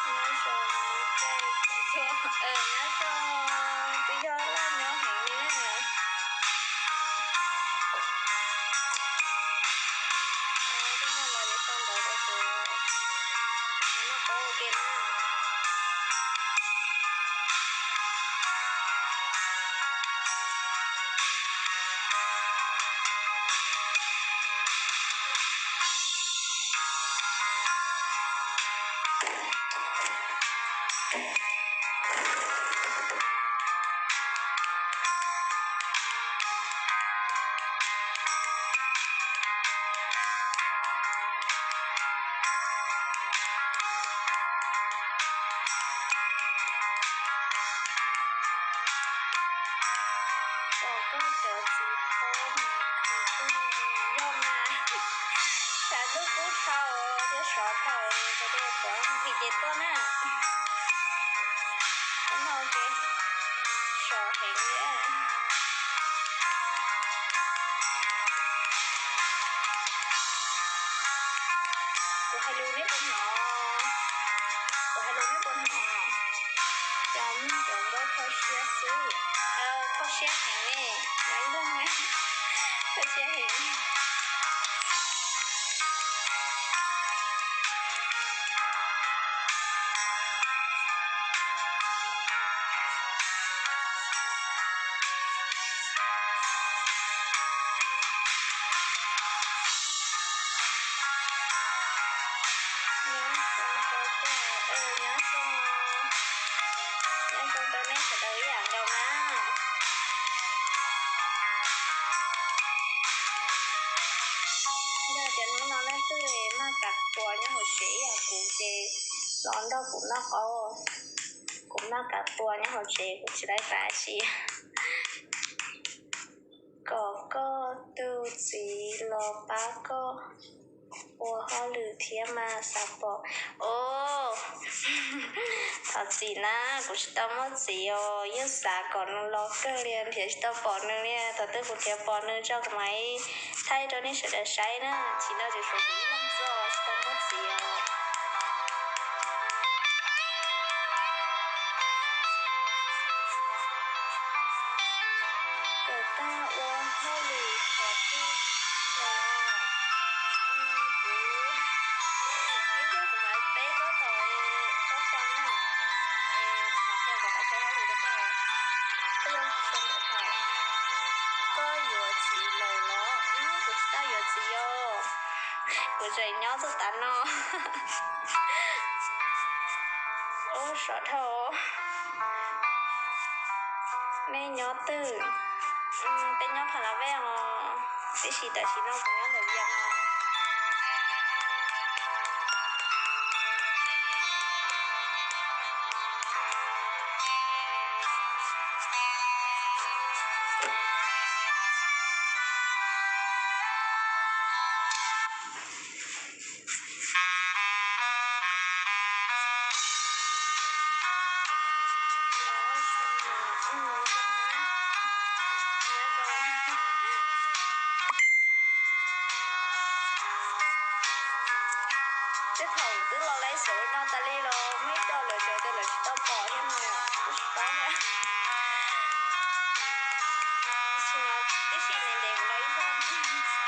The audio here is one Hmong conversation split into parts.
Nyob zoo, nyob zoo, twb yog laj nyob heev li na. Twb yog los yuav sau ntawv rau kuv, noj qab ua ke na. Pom koj cov txiv paub mas nqhis twg yog mas, tshav ntuj kub dhau thiab sov dhau, rau tej pom nqhis ces tuaj na. Ub no ces sov heev li. Kuv hais lus neb puas hnov? Kuv hais lus neb puas hnov? Cov neeg cov nkauj kho siab xwb, kho siab heev li, nyob ib leeg na, kho siab heev. Nyob zoo rau koj, nyob zoo, nyob zoo rau nej sawv daws ib yam nkaus na. Yog tias hnub no leej twg maj kav tua nyob hauv tsev ib yam kuv ces los nrog kuv noj qab. Kuv maj kav tua nyob hauv tsev kuv tsis laib pab dab tsi. Kom koj tus txiv los pab koj ua hauj lwm thiab mas xav pom. Os, thov txim na, kuv tsis tau muaj txiv os, yeej xav kom nws los kawg li, nrhiav tsis tau pom nws li. Thaum twg kuv nrhiav pom nws tso kuv mam li thaij rau nej sawv daws saib na. Tsis no ces tshuav kuv ib leeg xwb, tsis tau muaj txiv os. Kom tag ua hauj lwm qhov twg los kuv, ib pliag kuv mam teb koj tau, koj xav na, kuv mam qhia kom hais tau hauj lwm rau koj. Koj yuav xav ntawv hais, koj yuav txiv lawm los? Kuv tsis tau yuav txiv os, kuv tseem nyob txog tav no. Ub, sov dhau. Nej nyob twg? Peb nyob Pha La Vej os, tiam sis tam sim no kuv nyob ntawm Vias os. Tej thaum twb los laiv xwb no tas li los muaj ib co lawv tias lawv tsis tau pom thiab no, kuv tsis paub thiab. Tib si ntev ntev kuv los ib zaug.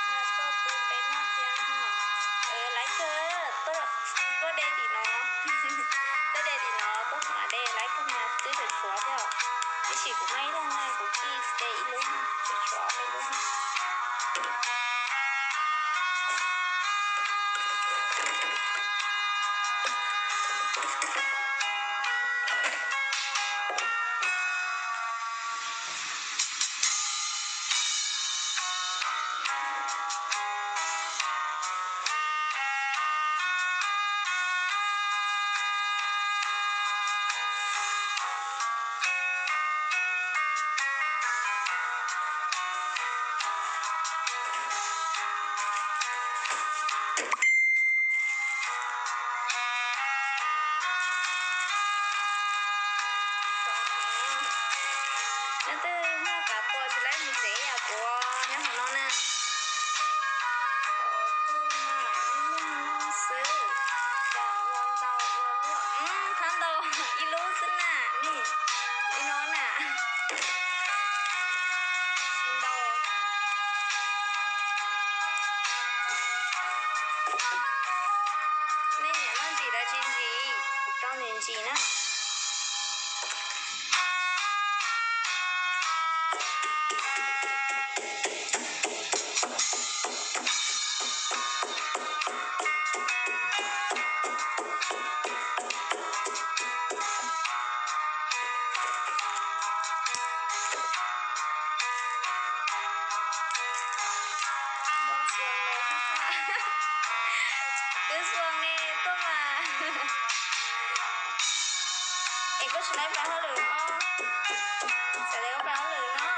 Tuaj pub peb noj thiab no. Laiv kawg, tuaj de tim no, tuaj de tim no, tuaj kuv mam de, laiv kawg mas twb tseem tshuav thiab. Tiam sis kuv muaj ib lub na, kuv cia de ib lub, tseem tshuav peb lub. Nyob twg muaj kav pom tsis laib mus tsev yam kuv nyob hauv no na. Ib leeg noj xwb, tsam ua ntau ua luaj. Thab ntau ib lub xwb na, nej, ib no na. Tsis ntau. Nej nyiam noj ntsim los tsis ntsim, kuv rau nws ntsim na. Twb xuas ne tuaj mas. Es koj tsis laib pab hauj lwm os, xav tias koj pab hauj lwm no.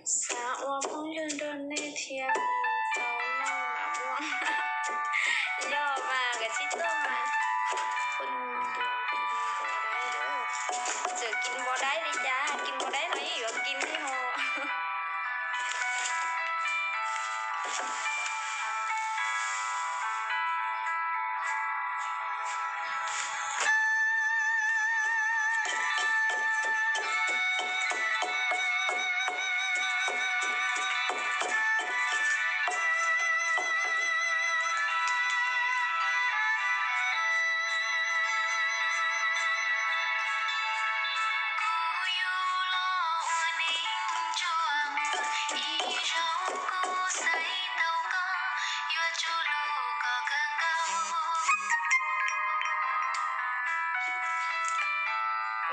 Xav ua phooj ywg nrog nej thiab tau noj mam muaj. Yog mas, kav tsij tuaj mas. Txawm kis npau daib li cas, kis npau daib los yeej yuav kis li hos.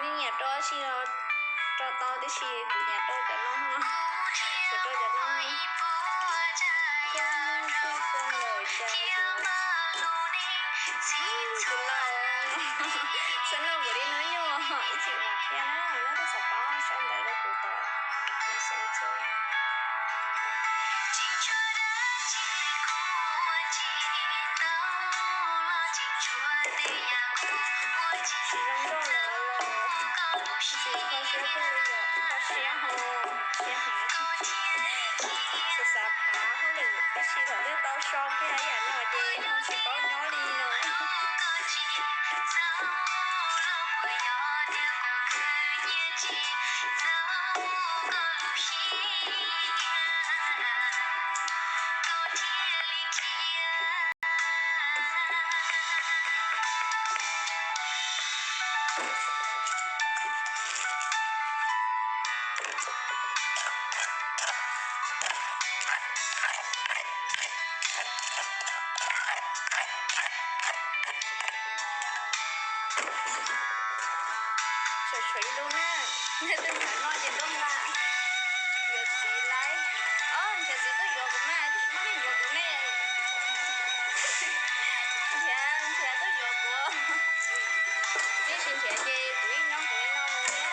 Nej nyiam rau tsi los rau tau, tiam sis kuv nyiam rau cov no, kuv rau cov no. Koj muaj phooj ywg lawm cas yuav txhob noj kuv li no yog ib txhis mam qhia na, nyob twb xav paub sau ntawv rau kuv kom xeev txo. Tsis zoo nkauj lawm los tsis kho siab kawg li yom, kho siab ho siab heev. Xav xav phav hauj lwm tab sis thaum twg tau so kiag ib yam no ces ho tsis paub nyob li no. Tshuav tshuav ib lub na, nej twb xav noj ces tuaj mas. Yuav txiv laib. Ob, nrhiav txiv tuaj yuav kuv mas, tab sis muaj neeg yuav kuv ne. Nrhiav, nrhiav tuaj yuav kuv. Nej tsis nrhiav ces kuv ib nyob kuv ib no mus na.